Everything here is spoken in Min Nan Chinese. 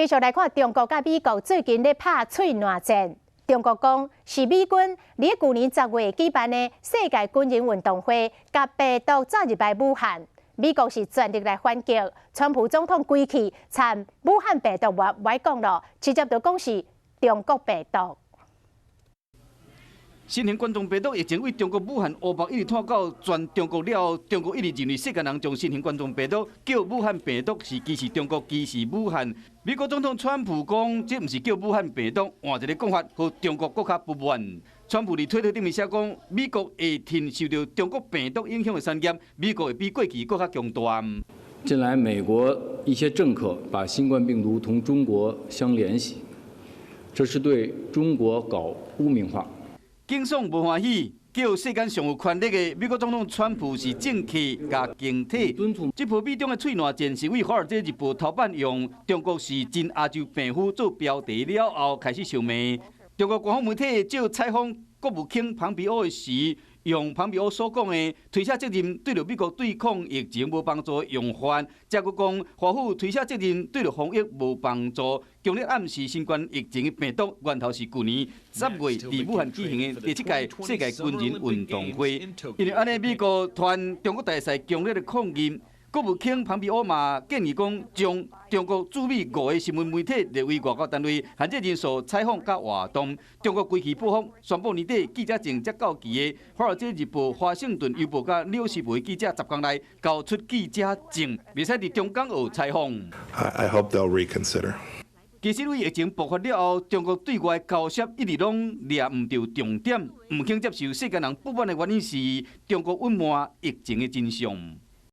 繼續來看中國佮美國最近咧拍喙瀾戰。中國講是美軍佇舊年10月舉辦的世界軍人運動會，共病毒走入來武漢。美國是全力來反擊，川普總統規氣參武漢病毒無愛講囉，直接就講是中國病毒。新型冠狀病毒疫情對中國武漢烏北一直拖到全中國了後，中國一直認為世間人將新型冠狀病毒叫武漢病毒是歧視中國，歧視武漢。美國總統川普講，這毋是叫武漢病毒，換一个講法，予中國閣較不滿。川普佇推特頂面寫講，美國會停受著中國病毒影響的產業，美國會比過去閣較強大。近來，美國一些政客把新冠病毒同中國相聯繫，這是對中國搞污名化。警爽無歡喜，叫世間上有權力的美國總統川普是政客佮警體。這波美中的喙瀾戰是對《華爾街日報》頭版用中國是真亞洲病夫做標題了後開始受罵。中國官方媒體借採訪國務卿龐皮歐的時，用龐皮歐所講的推卸責任對著美國對抗疫情無幫助用法，再閣講華府推卸責任對著防疫無幫助，強烈暗示新冠疫情的病毒源頭是舊年10月佇武漢舉行的第七屆世界軍人運動會。因為按呢，美國傳中國大使強烈的抗議。國務卿龐皮歐嘛建議講，將中國駐美五个新聞媒體列為外交單位，限制人數採訪佮活動。中國規氣報復，宣布年底記者證才到期的《華爾街日報》、華盛頓郵報佮紐時報記者10工內交出記者證，袂使佇中港澳採訪。 I hope they'll reconsider. 其實，對疫情爆發了後，中國對外交涉一直攏掠毋著重點，毋肯接受世間人不滿的原因是中國隱瞞疫情的真相。